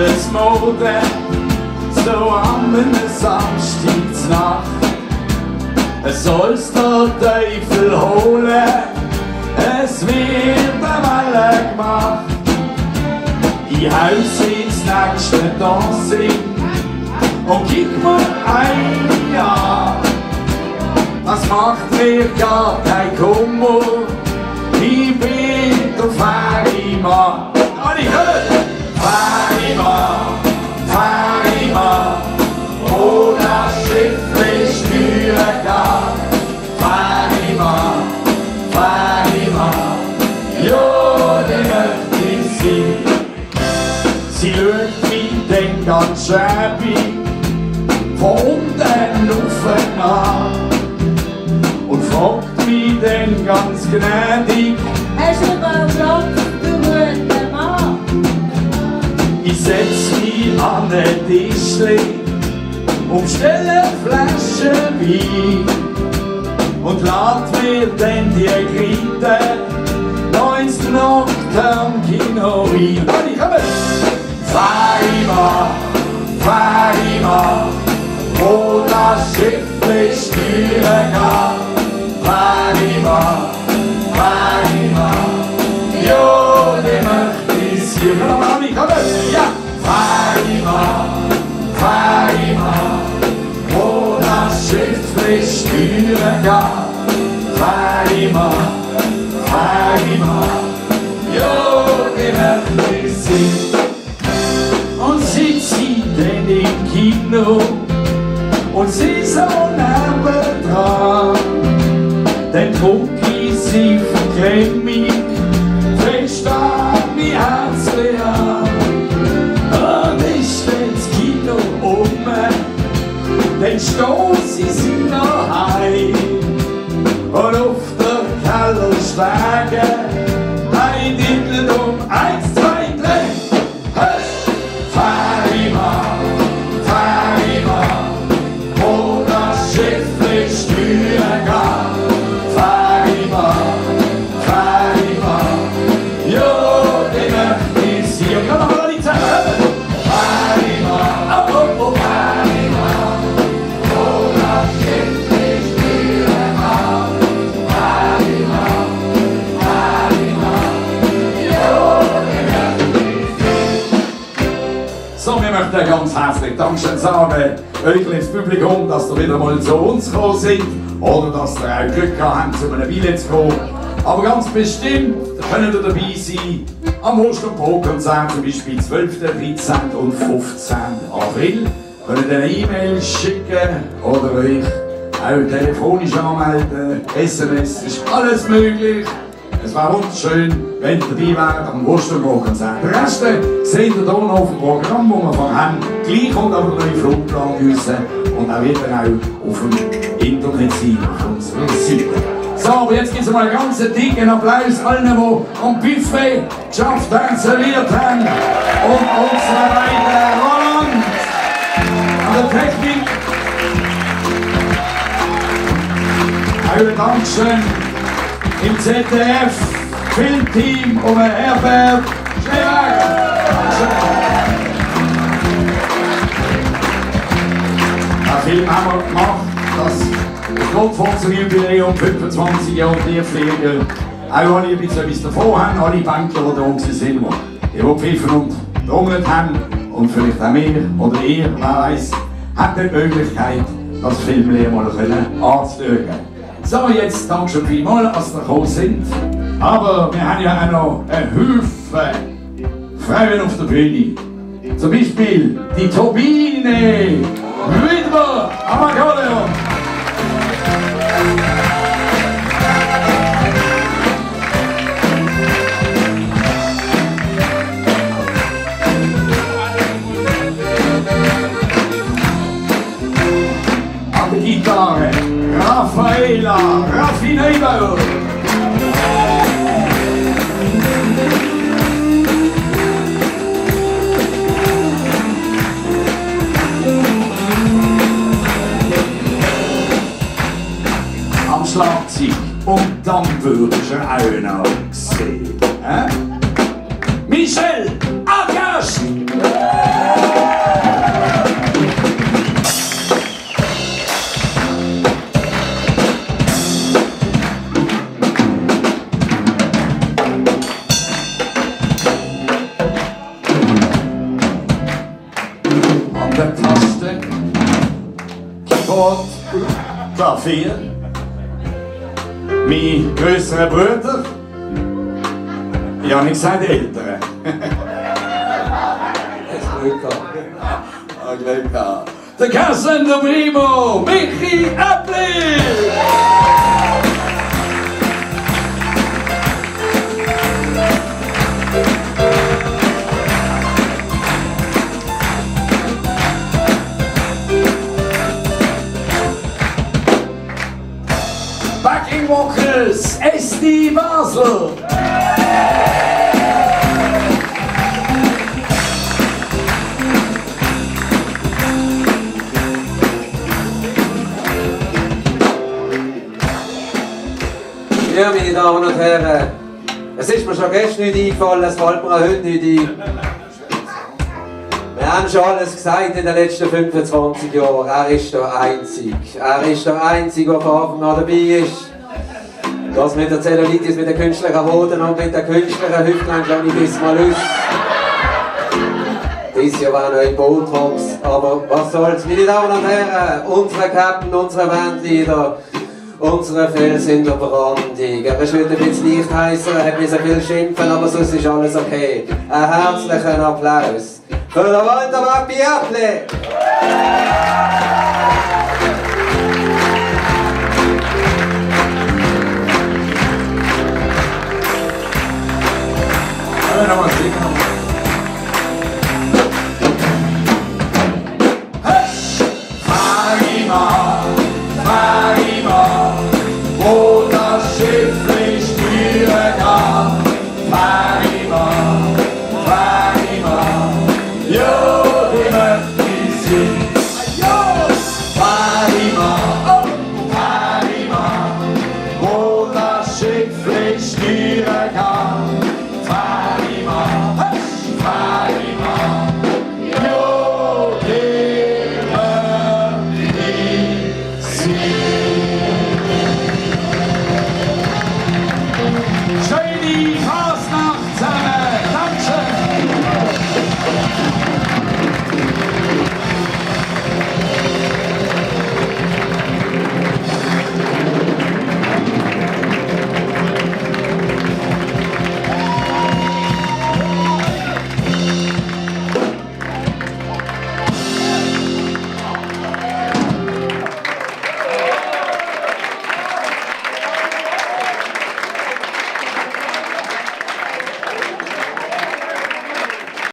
es Mode, so am Samstagsnacht. Es soll's der Teufel holen, es wird am Welle gemacht. Ich haus ins nächste Dancing und gib mir ein Jahr. Das macht mir gar kein Kummer, ich bin der Fährimann. Alle hören! Fährimann, Fährimann, wo das Schiff steuern kann. Fährimann, Fährimann, ja, die möchte ich sein. Sie schaut mich dann ganz schäbig von unten rauf an und fragt mich dann ganz gnädig: Hast du überhaupt, du guter Mann? Ich setz mich an den Tischli und bestelle eine Flasche Wein und lad mir dann die Grite noch ins Nacht am Kino rein. Alle kommen! Fährimann, Fährimann, wo das Schiff steuern kann. Fährimann, Fährimann, ja, die möchte ich sein. Alle kommen! Ja! Fährimann, Fährimann, wo das Schiff steuern kann. Fährimann, Fährimann, ja, die möchte ich sein. Und sitzt sie denn im Kino und sie so nebendran, dann trug ich sie verklemmig, fest an mein Herzli an. Dann ist das Kino dann stoß ich sie noch heim und auf der Kellerstege ein Titel um 1, 2, 3. Fährimann, Fährimann, wo das Schiff steuern kann. Fährimann, Fährimann, ja, die möchte ich sein. Und kann man alle zusammen. Fährimann, oh, oh, oh, Fährimann, wo das Schiff steuern kann. Fährimann, Fährimann, ja, die möchte ich sein. So, wir möchten ganz herzlich Dankeschön sagen, euch liebes Publikum, dass ihr wieder mal zu uns gekommen seid oder dass ihr auch Glück gehabt habt, zu einem Billett zu kommen. Aber ganz bestimmt könnt ihr dabei sein am Ostern-Pro-Konzert, zum Beispiel 12., 13. und 15. April. Könnt ihr eine E-Mail schicken oder euch auch telefonisch anmelden, SMS, ist alles möglich. Es wäre wunderschön, wenn ihr dabei wärt am Ostern-Pro-Konzert. Den Rest seht ihr hier noch auf dem Programm, das wir von haben. Gleich kommt aber der neue Flugplan raus und auch wieder auch auf dem Internet sein, auf unserer Seite. So, aber jetzt gibt es mal einen ganz dicken Applaus allen, die am Buffet geschafft haben, serviert haben. Und unsere beiden Roland an der Technik. Auch ein Dankeschön im ZDF Filmteam um Herbert Schneeberger. Den Film haben wir gemacht, das kommt vor zum Jubiläum 25 Jahre Tierpflege. Auch alle ein bisschen etwas davon haben, alle Bänkler, die da waren, die gepfiffen und trommelt haben und vielleicht auch mehr oder ihr, wer weiß, hat die Möglichkeit, das Film mal anzuschauen. So, jetzt danke schon vielmals, dass ihr gekommen sind. Aber wir haben ja auch noch einen Haufen Frauen auf der Bühne. Zum Beispiel die Turbine Widmer am Akkordeon. An der Gitarre Raffaella Raffi Neubauer. Antwort Klavier. Mein grösserer Bruder. Ich habe nicht gesagt Eltern. Glück gehabt. Glück gehabt. Der Kassen, der Primo, Michi Appli! Backing Vocals, SD Basel! Ja, meine Damen und Herren, es ist mir schon gestern nicht eingefallen, es fällt mir auch heute nicht ein. Wir haben schon alles gesagt in den letzten 25 Jahren. Er ist der Einzige. Er ist der Einzige, der von Anfang an dabei ist. Das mit der Zellulitis, mit den künstlichen Hoden und mit den künstlichen Hüftlein schon ein bisschen mal aus. Dieses Jahr war noch ein Botox, aber was soll's. Meine Damen und Herren, unsere Captain, unsere Bandleader, unsere Fels in der Brandung. Er ist heute ein bisschen leicht heißer, er hat nicht so viel schimpfen, aber sonst ist alles okay. Einen herzlichen Applaus für den Walter Papi Appli! Nochmal singen.